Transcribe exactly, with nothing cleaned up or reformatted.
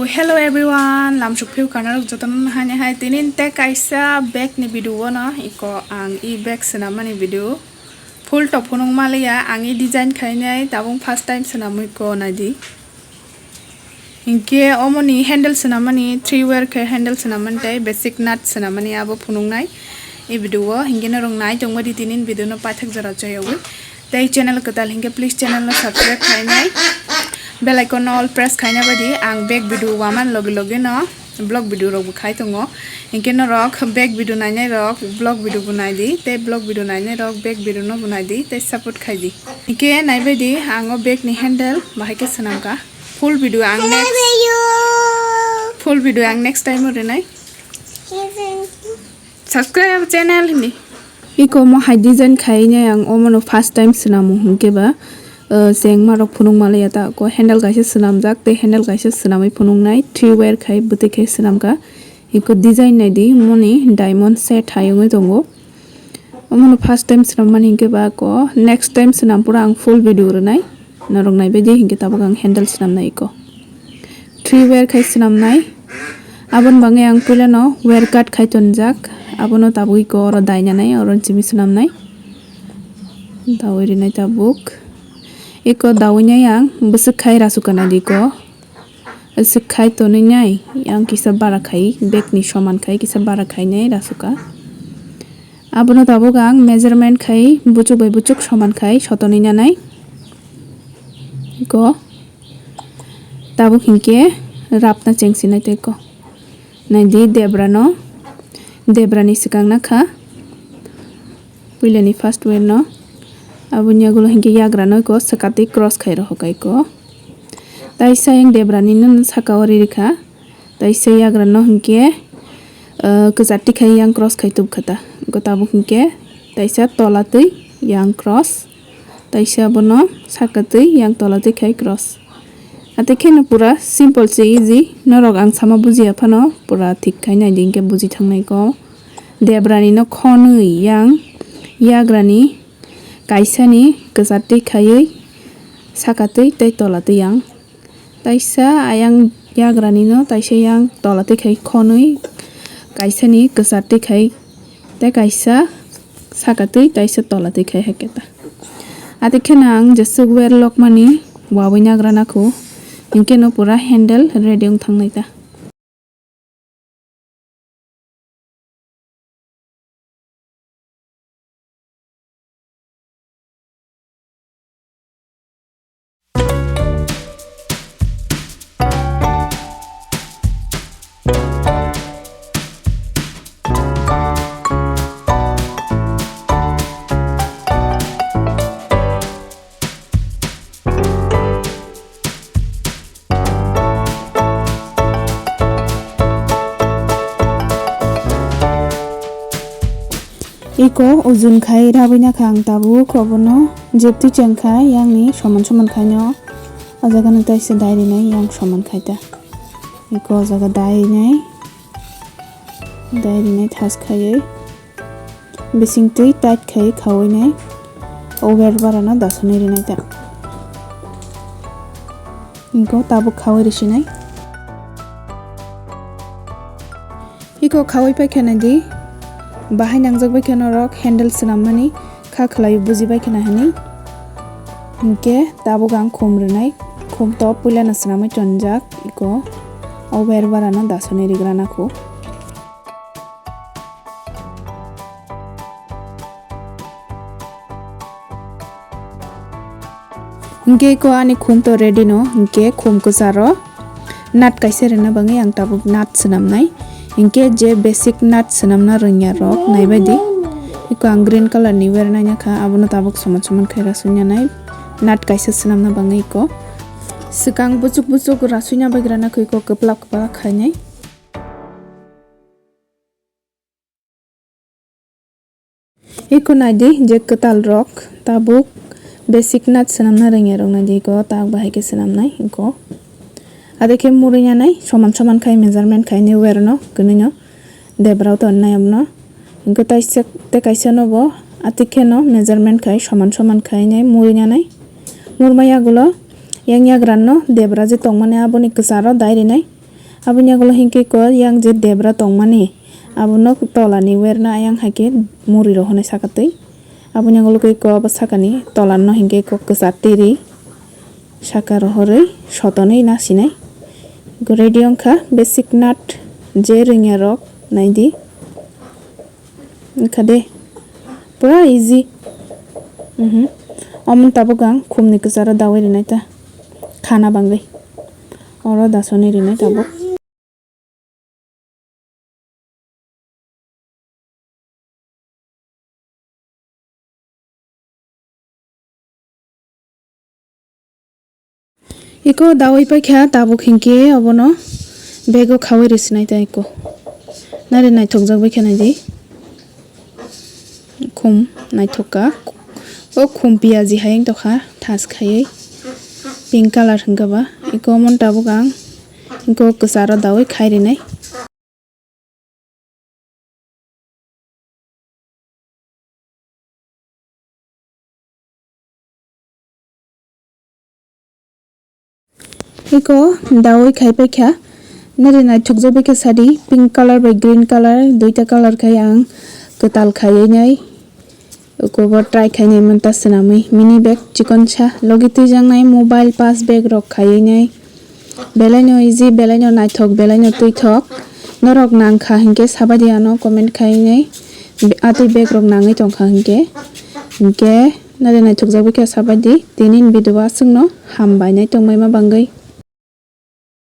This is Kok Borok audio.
Hello everyone, lamsuk phiu khanarok jotono hai hai tinin te kaisa bag ni video o no iko ang e bag swnamani video. Full to phunuk maliya, ang e design khainai, tabuk first time swnamwi ko naidi. Hinkhe omoni handle swnamani, three wire khe handle swnamani tei basic nut swnamani abo phunuknai e video o. Hinkhe norok nai tongmadi tinin video no paithak jora choyogwi. Tei channel kwtal hinkhe please channel no subscribe khainai, bell icon no all press khaina badi ang bag video waman logi logi no vlog video rok bo khai tongo. Hinkhe norok bag video nainai rok vlog video bo naidi, tei vlog video nainai rok bag video no bo naidi, tei support khaidi. Hinkhe naibaidi ang o bag ni handle bahai khe swnamkha. Full video ang next, full video ang next time o rinai. Subscribe channel hindi. Iko mo hai design khainai ang omono first time swnamo hinkhe ba, uh, chengma rok phunuk malaya ta ko handle kaisa swnamjak tei handle kaisa swnamwi phunuknai three wire khai bwtwi khai swnamkha. Iko design naidi moni diamond set hai wngwi tongo. Omono first time swnam mani hinkhe ba ko next time swnam pura ang full video rwnai. Norok naibaidi hinkhe tabuk ang handle swnamnai iko. Three wire khai swnamnai. Aboni bagwi ang puilano wire cut khai tonjak. Abono tabuk iko oro dainanai, oro simi swnamnai. Dawi rinai tabuk. Iko dawi nai ang bwswk khai rasukha naidi iko. Bwswk khai tonwi nai, ang kisa bara khai, bag ni soman khai, kisa bara khainai rasukha. Abono tabuk ang measurement khai, buchuk bai buchuk soman khai, sotonwi nanai. Iko. Tabuk hinkhe rapna chengsinai tei ko. Naidi debra no, debra ni swkang nakha. Puila ni first wire no. Aboni yagulo hinkhe yagra no iko swkatwi cross khai rohor kai ko. Taisa yang debra ni no saka o riri kha. Taisa yagra no hinkhe, uh, kwchar tikhai yang cross khai tubkha ta. Iko tabuk hinkhe taisa tola twi yang cross. Taisa bono saka twi yang tola twi khai cross. Ate kheno pura simple se easy. Norok ang sama bujiya phano pura thik khai nai di hinkhe buji thangnai ko. Debra ni no khonwi yang yagra ni kaisa ni kwchar twi khaiwi saka twi tei tola twi yang. Taisa ayang yagra ni no taisa yang tola twi khai khonwi kaisa ni kwchar twi khai tei kaisa saka twi taisa tola twi khai hai khe ta. Ate kheno ang jeswk wire lokmani wawi nagra nakho hinkhe no pura handle ready wng thangnai ta. Iko ujun khai rabwi nakha ang tabuk, obono jeptwi chengkha yangni soman soman khaino. O jaga no taisa dairinai yang soman khai ta. Iko o jaga dairinai, dairinai thas khaiwi. Bising twi tight khai khawi nai. O wire bara no dasonwi rinai ta. Iko tabuk khawi risinai. Iko khawi paikha nai di. Bahai nangjak baikha norok handle swnam mani kha khwlai buji baikha na hinwi. Hinkhe tabuk ang khum rinai. Khum to puila no swnamwi tonjak. Iko o wire bara no dasonwi rigra nakho. Hinkhe ko ani khum to ready no, hinkhe khum kwcharo nut kaisa rwna bagwi ang tabuk nut swnamnai. Hinkhe je basic nut swnamna rwngya rok naibaidi. Iko ang green color ni wire naina kha, abono tabuk soman soman khai rasui nanai. Nut kaisa swnamna bagwi iko swkang buchuk buchuk rasui na bagra nakho iko kwplak kwplak khainai. Eko naidi je kwtal rok tabuk basic nut swnamna rwngya rok naidi eko tak bahai khe swnamnai eko. Ade khe murui nanai soman soman khai measurement khai ni wire no kwnwi no debra o tonnai abono. Eko taisa tei kaisa no bo atik khe no measurement khai soman soman khai nai murui nanai. Murma yagulo yang yagra no debra je tongmani aboni kwcharo dai rinai. Aboni yagulo hinkhe ko yang je debra tongmani, abono tolani werna ayang hai khe muri rok hinwi saka twi. Aboni yagulo khe ko abo sakani tolano hinkhe ko kwchar twi ri saka rohorwi sotonwi nasinai. Ready wngkha basic nut je rwngya rok naidi. Wngkha de. Pura easy. Mhm. Omo tabuk ang khumni kwcharo dawi rinai ta. Khana bangwi. Oro dasoni rinai tabuk. Iko dawi paikha tabuk hinkhe obono bego khawi rwsinai ta iko. Nari naithokjak baikha naidi. Khum naithok kha. O khum piyaji hai wng tokha thas khaiwi. Pink colour hwnkha ba. Iko omono tabuk ang iko kwcharo dawi khai rinai. Iko dawi khai paikha. Nari naithokjak baikha sadi, pink colour bai green colour, duita colour khai ang kwtal khaiwi nai. Ukobo try khainai manta swnamwi mini bag chikonsa logi twijaknai mobile pass bag rok khaiwi nai. Belaino easy, belaino naithok, belaino twithok. Norok nangkha hinkhe sabaidi ano comment khainai. Atwi bag rok nangwi tongkha hinkhe. Hinkhe nari naithokjak baikha sabaidi tini video aswkno hambai nai tongbaima bangwi.